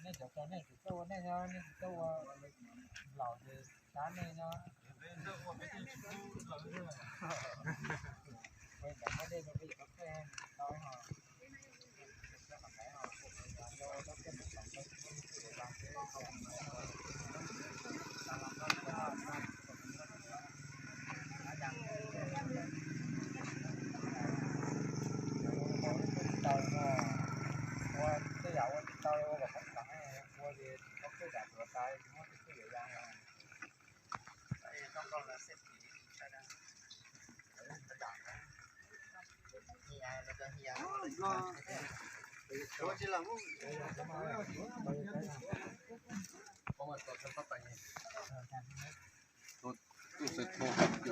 Nej cov tau nej tsis tau ua nej nyob, nej tsis tau ua laus ces xav nej nyob. Ua tej yam ua tsis tau ua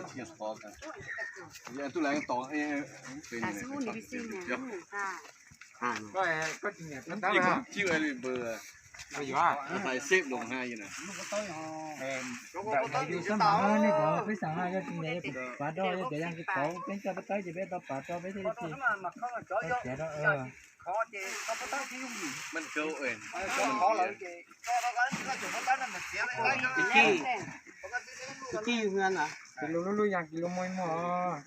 kom poob kas, ua ces tau tej yam tuav tas muab tej tej yam ya. Peb xav hais yog tsis nyiam peb xav hais yog tsis nyiam peb pav do yog cov yas kis kauv, peb coj pab tawb ces peb tau pav do peb thiaj li tsis tau txiav rau. Kis lus lub lub yas kis lus muaj muaj.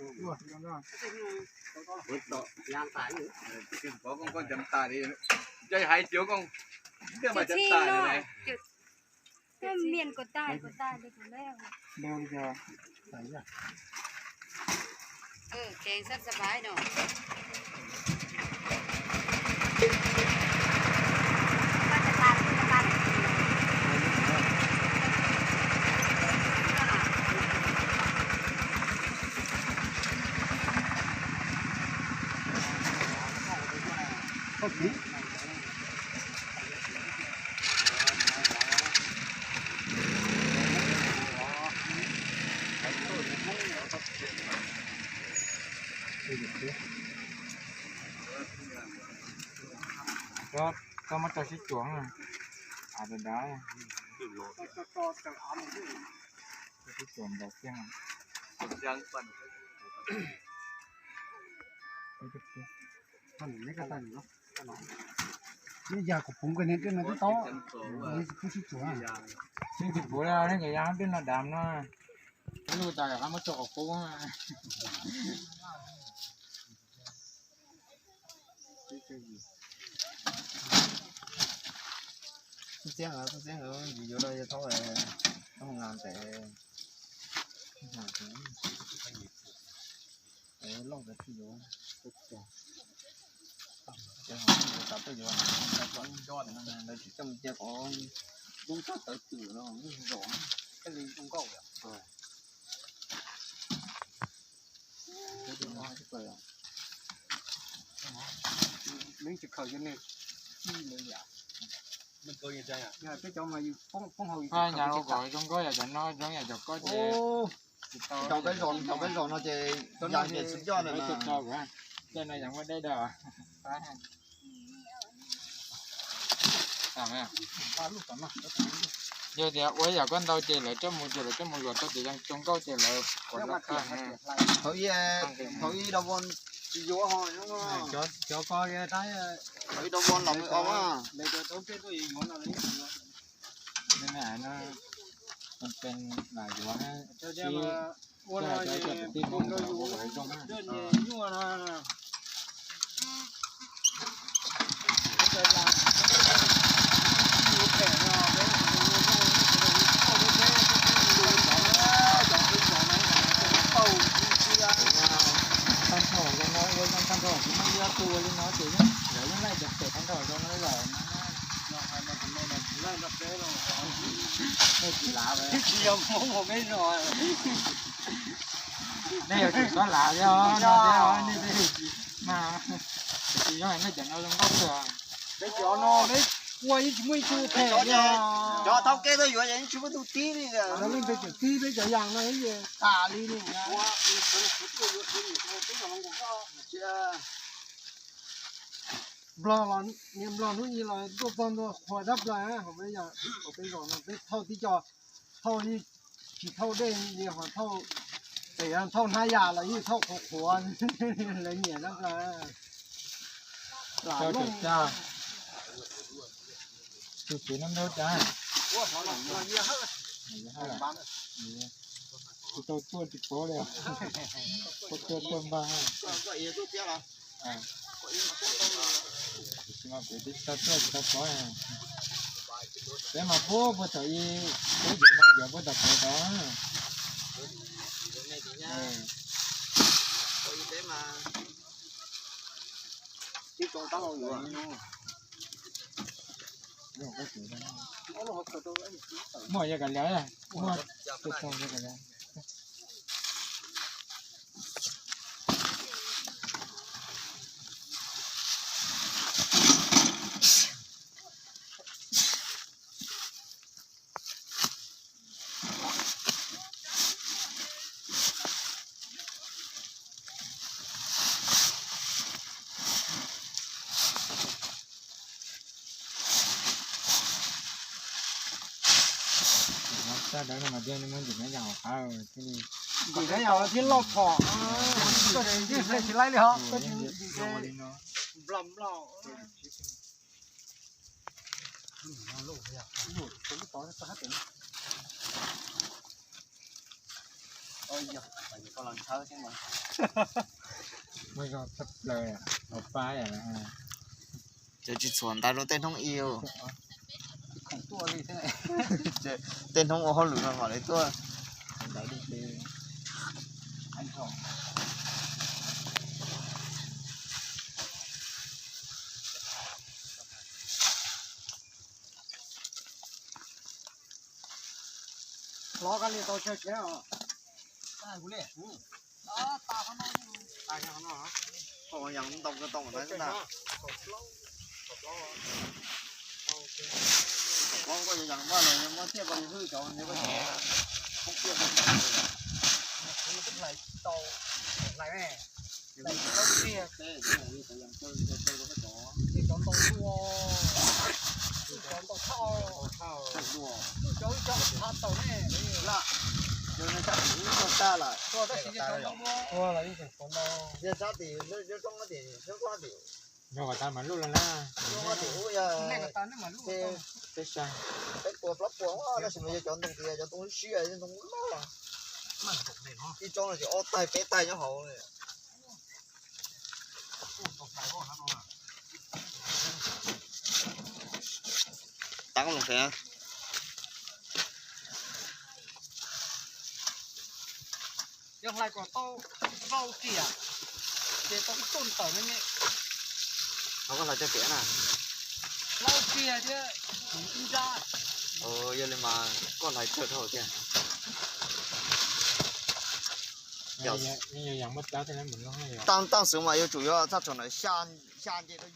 Koj muab rau sib cuam, av dav dav. Sib cuam ntaus kiag. Lub yas kuv puv nkaus niag dej no twb tau, kuv sib cuam. Yeej tsis puv li, nej cov yas dej no dav no. Lub tas muab tso kom puv. Txiab, txiab, yuav rau thaub, thaub nqa ntes. Loj ntawd tsis yuav, xav tuaj yuav ntawd tsis coj mus cia kom dub tshaj tawv twm no zom tej li zoo nkauj yom. Nws tsis khaws yus niag txij li yam. Peb cov mas yus poob hau yus tsis khaws. Nyas ua kom zoo nkauj yom, cov no zoo yam cov koj ces tsis tau. Cov peb zos, cov peb zos no ces yas ces tsis coj na. Tej no yas muaj dej dawb. Yog tias ua yam koj ntau ces lawv coj mus, ces lawv coj mus luam tau ces zoo nkauj ces lawv kuv loj tag. Thaum ib, thaum ib Dab Vos tsis yuav ho, cov ko thaum ib Dab Vos los mus os. Ua no ces pum rau yus nyuaj no. Tag nrho zoo no, ua zoo tag nrho, kuv muaj ib ob tug ua li no ces lawv yeej laij cov pem tag nrho zoo no lawm na. Tsis yog Hmoob ua peb zos. Nej yuav tsum txhob lav thiab no thiab, nej mas tsis yog nej cov no zoo nkauj kawg. Peb cov no peb ua yeej tsis muaj ib tug phem li. Cov thaub keb tuaj yuav yeej tsis muaj tus tib li. Leej peb cov tib peb cov yas no tas li li. Nplog los niam nplog hnub ib los tuaj txog ntua qhuas dab plaws hauv peb yas hauv peb zos no peb thauj tib co thauj yeej tsis thauj dej li ho thauj, ces yog thauj hnab yas los yeej thauj qhuav qhuav lawv nyiam dab plaws. Lam loj tus txiv no nrau cas. Tsis tau tuaj tsis paub li. Tuaj tuaj tuaj npag. Tsis mas peb tsis tau tuaj tsis tau paub. Peb mas pub puag thaum ub, peb yuav mas yuav puag thaum peb tod. Muaj yog kav liam, muaj tau yog kav liam. Tag dawb no mas thiaj muab ntim nab yas hauv qab thiaj li, ntim nab yas thiaj loj phom. Koj yeej hle tsis laib li hos. Nplog nplog. Muaj zog tshaj plaws hauv pab. Cov tsis txhuam ntais rau tej hnub i. Tej hnub ua hauj lwm no mam li tuaj. Los koj li tau chaw tsev os. Qhov yas ntoo ko tau mas tab. Qhov koj yas npaj los yog muab thiaj koj hwj cov nws koj tsev. Khoob tiaj koj tsev. Cov ntoo tuaj, cov ntoo thauj, cov cov thauj ne. Cov sab tim ub tag lawm. Tab sis cov ntoo tuaj, yog sab tim, yog sab tim, yog sab tim. Yog tas mas luj lawm na. Yog tim ub yog peb puas plaub puas, tab sis mas yog cov ntoo tias cov ntoo siab, ntoo loj. Ib tsob no ces ob tais peb tais nyob hauv. Tab koj mus qhia. Yog hlais kom tau plaub tiam, ces tau ib tuj tawm ne. Ho koj hlais cog tiam na. Plaub tiam thiab kuv ib nrab. Yog li mas koj hlais tsawg dhau tiag. Tam sim mas yuav tsum yuav txog thaum ntawd xya nce rau